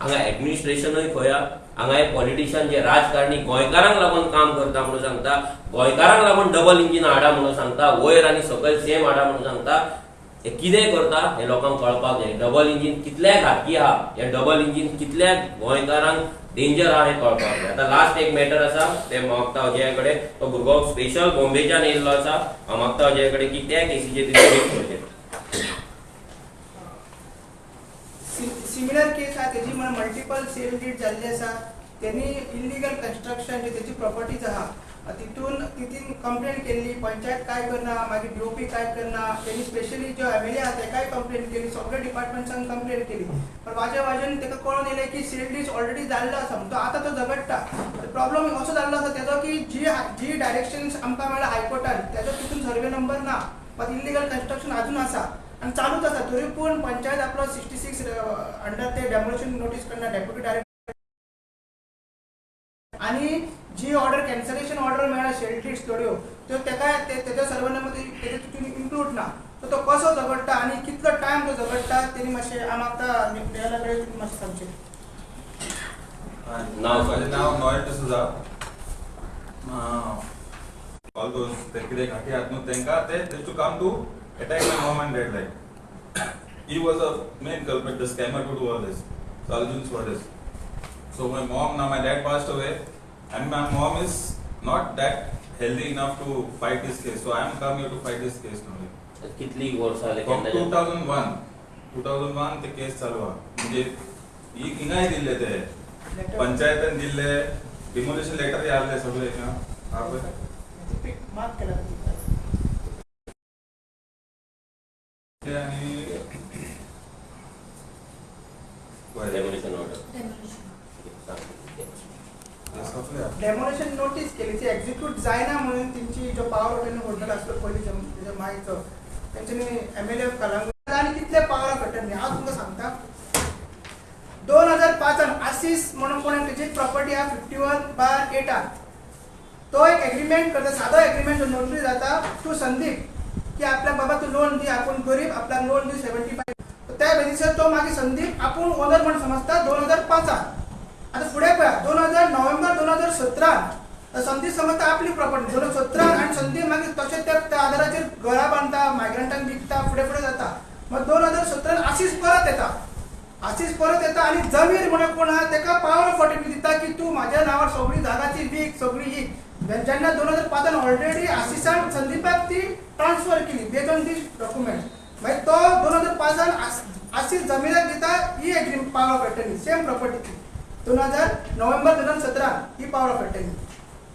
हांगा एडमिनिस्ट्रेशनूय खंय, हांगा हे पॉलिटिशियन जे राजकारणी गोंयकारांक लागून काम करता म्हणून सांगता, गोंयकारांक लागून डबल इंजीन हाडा म्हणून सांगता, वयर आनी सकयल सेम हाडा म्हणून सांगता, हे कितें करता हे लोकांक कळपाक जाय. डबल इंजीन कितल्या घातकी आहा, हे डबल इंजीन कितल्या गोंयकारांक डेंजर आहा हें कळपाक जाय. आतां लास्ट एक मॅटर आसा ते मागता अजया कडेन, तो भुरगो स्पेशल बॉम्बेच्यान येयल्लो आसा, हांव मागता अजया कडेन की त्या केसीचेर तिणें करचें. सिमिलर केस आहा तेजी म्हण मल्टिपल सेल did जाल्ली आसा. त्यांनी इलिगल कन्स्ट्रक्शन जी तेची प्रॉपर्टीज आहा तितून तितून कंप्लेन केल्ली, पंचायत काय करना, मागीर डीओपी काय करना, तेणी स्पेशली जो एम एल ए आहा तेकाय कंप्लेन केली, सगळे डिपार्टमेंट्सान कंप्लेन केली. पण वाजे वाजेन तेका कळोन येयलें की सेल did already जाल्लो आसा, तो आतां तो झगडटा. प्रॉब्लम असो जाल्लो आसा तेजो की जी जी डायरेक्शन्स आमकां मेळ्ळा हायकोर्टान तेजो तितून सर्वे नंबर ना, मात इलिगल कन्स्ट्रक्शन आजून आसा आनी चालूच आसा. तरी पूण पंचायत आपलो 66 अंडर ते डेमोलिशन नोटीस करना डेप्युटी डायरेक्टर आनी जी ऑर्डर कॅन्सलेशन ऑर्डर मेळ्ळा सेल डीड्स थोड्यो त्यो तेका तेजो सर्वे नंबर तेजे तितून इन्क्लूड ना. सो तो कसो झगडटा आनी कितलो टायम तो झगडटा तेणी मातशें हांव मागता न्यायालया कडेन तुमी मातशें सांगचें. म्हाजें नांव नॉयल डिसोजा. ऑल those ते कितें घाटी आहात न्हू तेंकां ते they to come to attack my mom and dad like. He was a main culprit, the scammer to do all this. So Arjun Suarez. So my mom, now my dad passed away, and my mom is not that healthy enough to fight this case. So I am come here to fight this case now. कितली वर्सां जाली? From 2001 ते केस चालू आहा. म्हणजे हिंगाय दिल्ले ते पंचायतान दिल्ले डिमोलिशन लेटर आसले सगळे हिंगा. मार्क केला आणि डेमोलिशन ऑर्डर डेमोलिशन नोटीस केली ती एक्झिक्यूट जायना म्हणून तेंची जो पावर अटर्नी होल्डर आसलो पयलीं तेच्या मायचो तेंच्यांनी एम एल ए कलंगूट आनी कितले पावर ऑफ अटर्नी. हांव तुमकां सांगता 2005 आसीस म्हणून कोण तेची प्रॉपर्टी आहा 51/8 तो एक एग्रीमेंट करता, सादो एग्रीमेंट नोटरी जाता टू संदीप की आपल्या बाबा तूं लोन दी, आपूण गरीब आपल्याक लोन दी 75. त्या बेजीसर तो मागीर संदीप आपूण ओनर म्हण समजता 2005. आतां फुडें पळया 2000 नोव्हेंबर 2017 संदीप समजता आपली प्रॉपर्टी 2017 आनी संदीप मागीर तशें त्या आदाराचेर घरां बांदता, मायग्रंटांक विकता, फुडें फुडें जाता. मागीर 2017 आसीस परत येता, आसीस परत येता आनी जमीर म्हणून कोण आहा तेका पावर ऑफ अटर्नी दिता की तूं म्हाज्या नांवार सगळी जागाची वीक सगळी ही. जेन्ना 2005 ऑलरेडी आसीसान संदीपाक ती ट्रान्सफर केली बेज ऑन these document. मागीर तो 2005 आसीस जमिराक दिता ही agreement power of attorney same प्रॉपर्टीची 2000 November 2017 he power of attorney.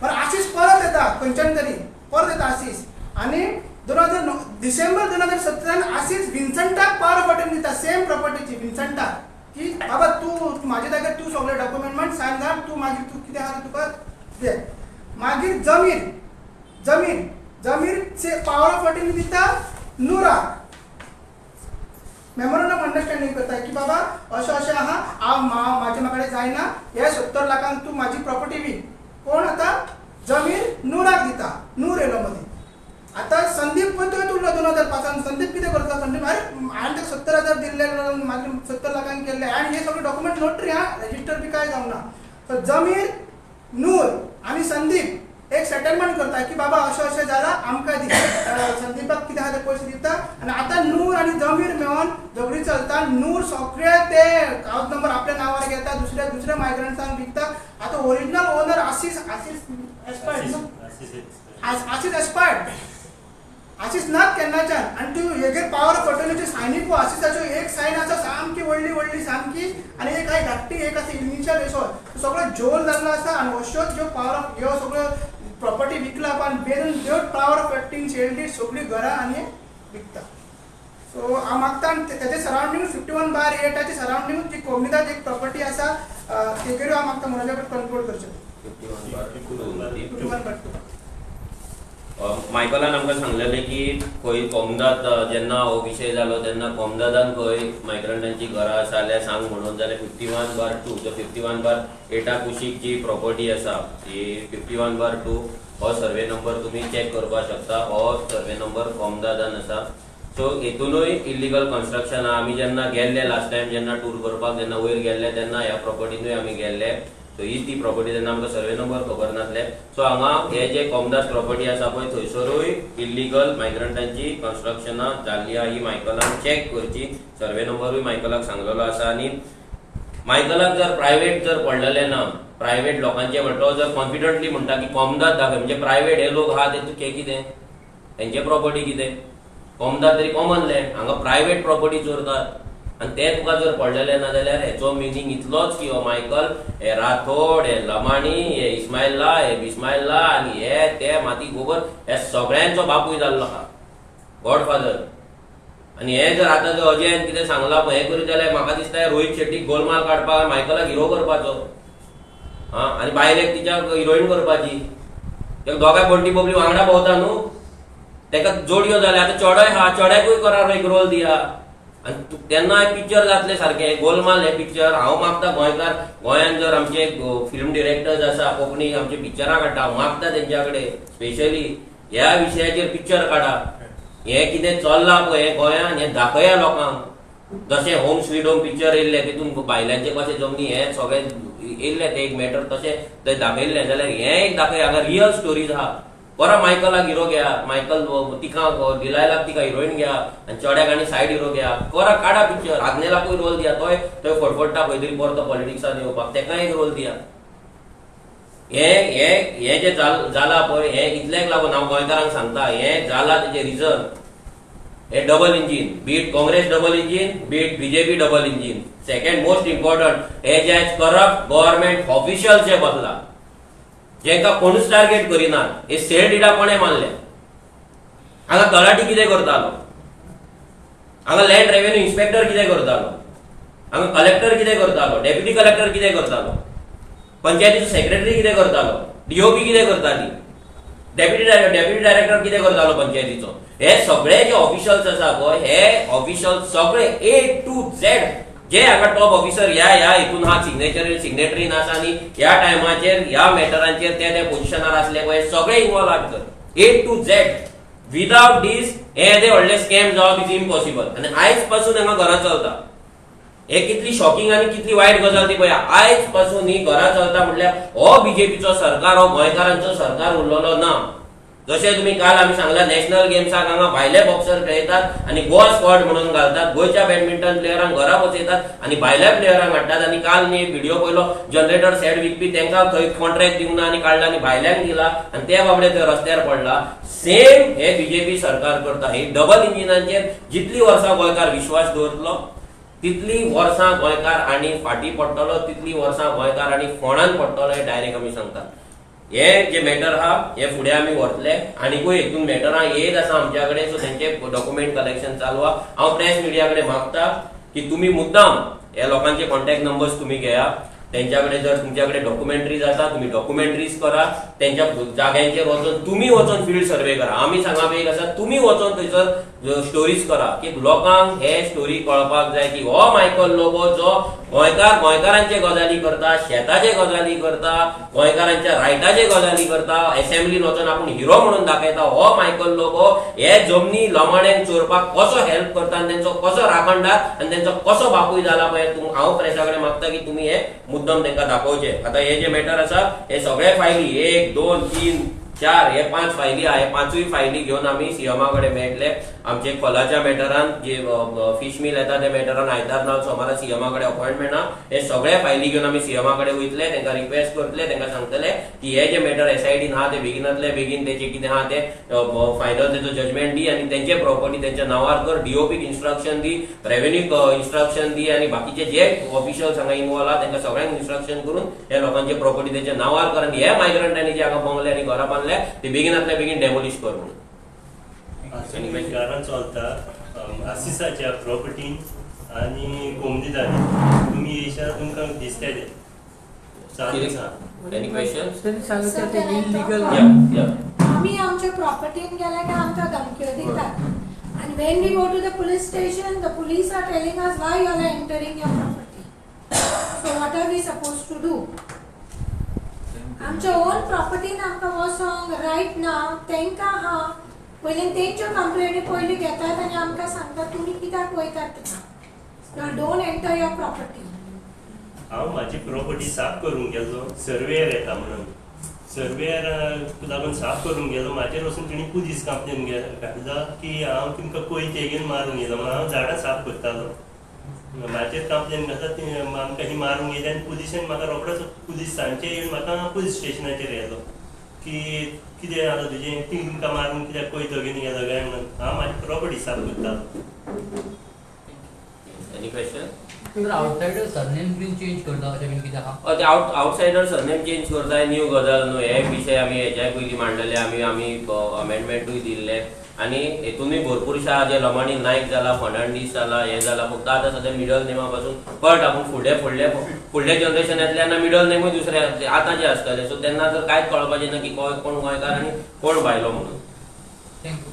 पर आसीस परत येता खंयच्यान तरी परत येता आसीस आनी 2000 डिसेंबर 2017 आसीस विन्संटाक पावर ऑफ अटर्नी दिता सेम प्रॉपर्टीची विन्संटाक की बाबा तूं म्हाज्या जाग्यार तूं सगळे डॉक्युमेंट म्हण सायन घाल, तूं मागीर तूं कितें आहा तुका दे. मागीर जमीर जमीर जमीर पावर ऑफ अटर्नी दिता नुराक, मेमोरंडम अंडरस्टँडींग करता की बाबा अशें अशें आहा हांव म्हाजे म्हाका जायना, हे 70 लाखांक तूं म्हाजी प्रॉपर्टी वीक. कोण आतां जमीर नुराक दिता, नूर येयलो मदीं. आतां संदीप पळय थंय उरलो 2005. संदीप कितें करता, संदीप अरे हांवें ताका 70,000 दिल्ले मागीर 70 लाखांक केल्ले आनी हे सगळे डॉक्युमेंट नोटरी आहा, रजिस्टर बी कांय जावना. सो जमीर नूर आनी संदीप एक सेटलमेंट करता की बाबा अशें अशें जालां आमकां दी, संदीपाक कितें आहा ते पयशे दिता. आनी आतां नूर आनी जमीर मेळोन झगडी चलता. नूर सगळे ते हावस नंबर आपल्या नांवार घेता, दुसऱ्या दुसऱ्या मायग्रंट्सांक विकता. आतां ओरिजिनल ओनर आसीस, आसीस एक्सपायर्ड, आसीस एक्सपायर्ड, आसीस नात केन्नाच्यान. आनी तूं हेगेर पावर ऑफ अटर्नीच्यो सायनी पळय, आसीसाच्यो एक सायन आसा सामकी व्हडली व्हडली सामकी आनी एक आहा धाकटी, एक आसा इनिशियल असो सगळो झोल जाल्लो आसा. आनी अश्योच ज्यो पावर ऑफ ह्यो सगळ्यो प्रॉपर्टी विकला पण बेजून त्यो power of attorney sale deed सगळीं घरां आनी विकता. सो हांव मागता तेजे सरावंडींग 51/8 सरावंडींग जी कोमनिदाद एक प्रॉपर्टी आसा तेजेरूय हांव मागता मनोजा कडेन कंट्रोल करचें. 51/2. मायकलान आमकां सांगलेलें की खंय कोमदाद जेन्ना हो विशय जालो तेन्ना कोमदादान खंय मायग्रंटांची घरां आसा जाल्यार सांग म्हणून, जाल्यार 51/2 जो 51/8 कुशीक जी प्रॉपर्टी आसा ही 51/2 हो सर्वे नंबर तुमी चॅक करपाक शकता. हो सर्वे नंबर कोमदादान आसा. सो हेतूनय इल्लिगल कन्स्ट्रक्शन आमी जेन्ना गेल्ले लास्ट टायम जेन्ना टूर करपाक जेन्ना वयर गेल्ले तेन्ना ह्या प्रॉपर्टीनूय आमी गेल्ले. सो ही ती प्रॉपर्टी तेन्ना आमकां सर्वे नंबर खबर नासले. सो हांगा हे जे कोमदास प्रॉपर्टी आसा पळय थंयसरूय इल्लिगल मायग्रंटांची कन्स्ट्रक्शनां जाल्ली आहा. ही मायकलान चॅक करची. सर्वे नंबरूय मायकलाक सांगलेलो आसा. आनी मायकलाक जर प्रायवेट जर पडलेलें ना, प्रायवेट लोकांचे म्हणटा तो जर कॉन्फिडंटली म्हणटा की कोमदाद दाखय, म्हणजे प्रायवेट हे लोक आहा ते तुके कितें तेंचे प्रॉपर्टी कितें, कोमदाद तरी कॉमन लँड, हांगा प्रायवेट प्रॉपर्टी चोरतात आनी ते तुका जर पडलेले ना जाल्यार हेचो मिनींग इतलोच की हो मायकल हे राठोड, हे लमाणी, हे इस्मायला, हे बिस्मायला आनी हे ते माती गोबर हे सगळ्यांचो बापूय जाल्लो आहा, गॉडफादर. आनी हे जर आतां जर अजयन कितें सांगलां पळय हें करीत जाल्यार म्हाका दिसता रोहित शेट्टीक गोलमाल काडपाक मायकलाक हिरो करपाचो, आं, आनी बायलेक तिच्या हिरोईन करपाची. तेका दोगांय बंटी बबली वांगडा भोंवता न्हू, तेका जोडयो जाल्या. आतां चेडोय आहा, चेड्याकूय करार एक रोल दिया आनी तेन्ना पिक्चर जातलें सारकें गोलमाल हें पिक्चर. हांव मागता गोंयकार, गोंयांत जर आमचे फिल्म डिरेक्टर्स आसा कोंकणी आमचे पिक्चरां काडटा, हांव मागता तेंच्या कडेन स्पेशली ह्या विशयाचेर पिक्चर काडा. हें कितें चल्लां पळय हें गोंयांत हें दाखया लोकांक. जशें होम स्वीट होम पिक्चर येयल्लें तितून बायलांचे कशें जमनी हें सगळें येयल्लें तें एक मॅटर तशें तें दाखयल्लें जाल्यार हें एक दाखय. हांगा रियल स्टोरीज आहा. बरो मायकलाक हिरो घ्या, मायकल तिका डिलायलाक तिका हिरोईन घ्या आनी चेड्याक आनी सायड हिरो घ्या, करा काडा पिक्चर. आग्नेलाकूय रोल दिया, तोय थंय फडफडटा खंय तरी परतो पॉलिटिक्सान येवपाक, तेकाय एक रोल दिया. हें हें हें जें जालां पळय हें इतल्याक लागून हांव गोंयकारांक सांगता हें जालां तेजें रिजन हे double engine, be it Congress double engine, be it BJP double engine. Second most important हे जे आयज करप्ट गव्हर्मेंट ऑफिशियल जे बसला जेंका कोणूच टार्गेट करिनात, हे सेल डिडा कोणें मारले, हांगा तलाठी कितें करतालो, हांगा लँड रेव्हेन्यू इन्स्पेक्टर कितें करतालो, हांगा कलेक्टर कितें करतालो, डेप्युटी कलेक्टर कितें करतालो, पंचायतीचो सेक्रेटरी कितें करतालो, डीओपी कितें करताली, डेप्युटी डायरेक्टर कितें करतालो पंचायतीचो. हे सगळे जे ऑफिशियल्स आसा पळय हे ऑफिशियल्स सगळे ए टू झेड जे हांगा टॉप ऑफिसर ह्या ह्या हितून हा सिग्नेचरीन आसा आनी ह्या टायमाचेर ह्या मॅटरांचेर ते त्या पोजिशनार आसले पळय सगळे इनवॉल्व आहा भितर A to Z. Without these हे येदे व्हडले स्कॅम जावप is impossible. आनी आयज पासून हांगा घरां चलता. हे कितली शॉकिंग आनी कितली वायट गजाल ती पळया. आयज पासून ही घरां चलता म्हटल्यार हो बीजेपीचो सरकार, हो गोंयकारांचो सरकार उरलेलो ना. जशें तुमी काल आमी सांगला नॅशनल गेम्साक हांगा भायले बॉक्सर खेळयतात आनी गोवा स्क्वॉड म्हणून घालतात, गोंयच्या बॅडमिंटन प्लेयरांक घरा बसयतात आनी भायल्या प्लेयरांक हाडटात. आनी काल मी एक व्हिडिओ पळयलो, जनरेटर सेट विकपी तेंकां थंय कॉन्ट्रॅक्ट दिवंक ना आनी काडला आनी भायल्यांक दिला आनी ते बाबडे थंय रस्त्यार पडला. सेम हे बीजेपी सरकार करता. ही डबल इंजिनांचेर जितली वर्सां गोंयकार विश्वास दवरतलो तितली वर्सां गोंयकार आनी फाटीं पडटलो, तितली वर्सां गोंयकार आनी फोंडान पडटलो, हें डायरेक्ट आमी सांगतात. हे जे मॅटर आहा हे फुडें आमी व्हरतले आनीकूय हितून मॅटरां येत आसा आमच्या कडेन. सो तेंचे डॉक्युमेंट कलेक्शन चालू आहा. हांव प्रेस मिडिया कडेन मागता की तुमी मुद्दाम हे लोकांचे कॉन्टॅक्ट नंबर्स तुमी घेया, तेंच्या कडेन जर तुमच्या कडेन डॉक्युमेंटरीज आसा तुमी डॉक्युमेंटरीज करा, तेंच्या जाग्यांचेर वचोन तुमी वचोन फिल्ड सर्वे करा. आमी सांगप एक आसा, तुमी वचोन थंयसर स्टोरीज करा की लोकांक हे स्टोरी कळपाक जाय की हो मायकल लोबो जो गोंयकार गोंयकारांचे गजाली करता, शेताचे गजाली करता, गोंयकारांच्या रायटाचे गजाली करता, एसेंब्लीन वचोन आपूण हिरो म्हणून दाखयता, हो मायकल लोबो हे जमनी लमाण्यांक चोरपाक कसो हेल्प करता आनी तेंचो कसो राखणदार आनी तेंचो कसो बापूय जाला पळय. हांव प्रेसा कडेन मागता की तुमी हे मुद्दम तेंकां दाखोवचे. आतां हे जे मॅटर आसा हे सगळे फायली 1 2 3 4 हे 5 फायली आहा. हे 5 फायली घेवन आमी सीएमा कडेन मेळटले. आमचे खोलाच्या मॅटरान जे फीश मिल येता त्या मॅटरान आयतार ना सोमारा सीएमा कडेन अपॉयंटमेंट आहा. हे सगळे फायली घेवन आमी सीएमा कडेन वयतले, तेंकां रिक्वेस्ट करतले, तेंकां सांगतले की हे जे मॅटर एसआयडीन आहा ते बेगिनातले बेगीन तेचे कितें आहा ते फायनल तेचो जजमेंट दी आनी तेंचे प्रॉपर्टी तेंच्या नांवार कर, डीओपीक इन्स्ट्रक्शन दी, रेव्हेन्यूक इन्स्ट्रक्शन दी आनी बाकीचे जे ऑफिशियल्स हांगा इनवॉल्व आहा तेंकां सगळ्यांक इन्स्ट्रक्शन करून हे लोकांचे प्रॉपर्टी तेंच्या नांवार कर आनी हे मायग्रंटांनी जे हांगा बंगले आनी घरां बांदले ते बेगिनातले बेगीन डेमोलिश कर म्हणून. कारण चलता आसिसाच्या प्रॉपर्टीन आनी कोमनीदारी तुमी येयशात तुमकां दिसतलें. Any questions? Yeah, yeah. आमी आमच्या प्रॉपर्टीन गेले काय आमकां धमक्यो दितात. आनी when we go to the police station, the police are telling us why you are entering your property. So what are we suppose to do? आमच्या ओन प्रॉपर्टीन आमकां वचोंक रायट ना. तांकां आहा पयलीं तेंच्यो कंप्लेनी पयलीं घेतात आनी आमकां सांगतात तुमी कित्याक वयतात थिंगा, don't enter your property. हांव म्हाजी प्रॉपर्टी साफ करूंक गेल्लो, सर्वेयर येता म्हणून, सर्वेयर लागून साफ करूंक गेलो. म्हाजेर वचून तेणी पुलीस कंप्लेन घातला की हांव तुमकां कोयते घेवन मारूंक येयलो म्हणून. हांव झाडां साफ करतालो, म्हाजेर कंप्लेन घातला ती आमकां ही मारूंक येयली. आनी पुलिशेन म्हाका रोखडोच पुलीस सांजचे येवन म्हाका पुलीस स्टेशनाचेर येयलो की कितें जालां तुजें, ती तुमकां मारूंक कित्याक कोयतो घेवन गेलो काय म्हणून. हांव म्हाजी प्रॉपर्टी साफ करतालो. Any question? Outsider surname बीन चेंज करता अशें बीन कितें आहा? ते आउटसायडर सरनेम चेंज करता हे न्यू गजाल न्हू. हे विशय आमी हेच्या पयलीं मांडलेले, आमी आमी अमेंडमेंटूय दिल्ले आनी हेतूनय भरपूरशा जे लमाणी नायक जाला, फर्नांडीस जाला, हे जाला. फक्त आतां सद्या मिडल नेमा पासून कळटा, पूण फुडले फुडले फुडल्या जनरेशनांतल्यान मिडल नेमूय दुसरे आतां जे आसतले, सो तेन्ना तर कांयच कळपाचें ना की कोण गोंयकार आनी कोण भायलो म्हणून. Thank you.